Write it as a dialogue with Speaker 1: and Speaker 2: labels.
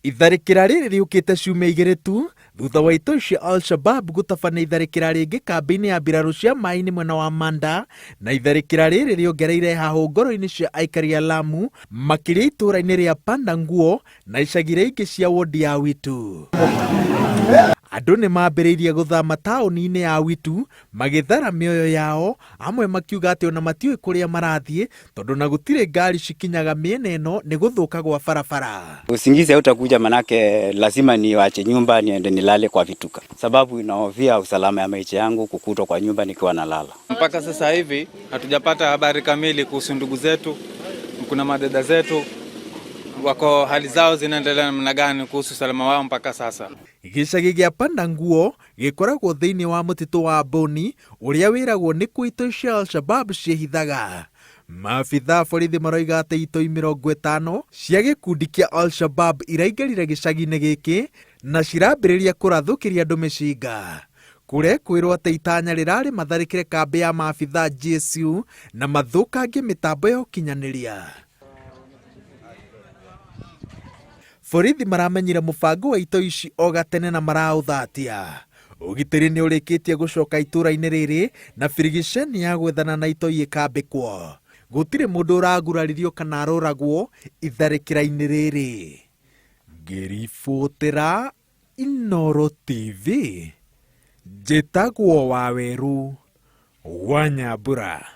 Speaker 1: Itharĩkĩra rĩrĩ rĩũkĩte ciumia igĩrĩ tu thutha wa itoi cia Al-Shabab gũtabania itharĩkĩra rĩngĩ kambĩ-inĩ ya mbirarũ cia maĩ-inĩ mwena wa Manda, na itharĩkĩra rĩrĩ rĩongereire hahũ ngoro-inĩ cia aikari a Lamu, makĩria itũũra-inĩ rĩa Panda Nguo na icagi iria ingĩ cia wodi ya Witu. Andũ nĩ mambĩrĩirie gũthama taũni-inĩ ya Witu magĩthara mĩoyo yao, amwe makiuga atĩ ona matiũĩ kũrĩa marathiĩ tondũ na gũtirĩ ngari cikinyaga mĩena ĩno nĩ gũthũka gwa barabara.
Speaker 2: Usingizi hautakuja manake lazima niwache nyumba niende nilale kwa vituka, sababu inahofia usalama ya maisha yangu kukutwa kwa nyumba nikiwa nalala.
Speaker 3: Mpaka sasa hivi hatujapata habari kamili kuhusu ndugu zetu, kuna madada zetu wako hali zao zinaendelea namna gani kuhusu usalama wao mpaka sasa.
Speaker 1: Gĩcagi gĩa Pandanguo gĩkoragwo thĩinĩ wa mũtitũ wa Boni ũrĩa wĩragwo nĩkuo itoi cia Al-Shabab ciĩhithaga. Maabithaa a borithi maroiga atĩ itoi 50 cia gĩkundi kĩa Al-Shabab iraingĩrire gĩcagi-inĩ gĩkĩ na cirambĩrĩria kũrathũkĩria andũ mĩcinga. Kũrekwĩrwo atĩ itanya rĩrarĩ matharĩkĩre kambĩ ya maabithaa GSU na mathũkangie mĩtambo ya ũkinyanĩria. Borithi maramenyire mũbango wa itoi ici o gatene na maraũthatia. Ũgitĩri nĩ ũrĩkĩtie gũcoka itũra-inĩ rĩrĩ na birigiceni ya gwethana na itoi ĩkambĩkwo. Gũtirĩ mũndũ ũraguraririo kana aroragwo itharĩkĩra-inĩ rĩrĩ. Ngĩribotera Inooro TV, njĩtagwo Wawerũ wa Nyambura.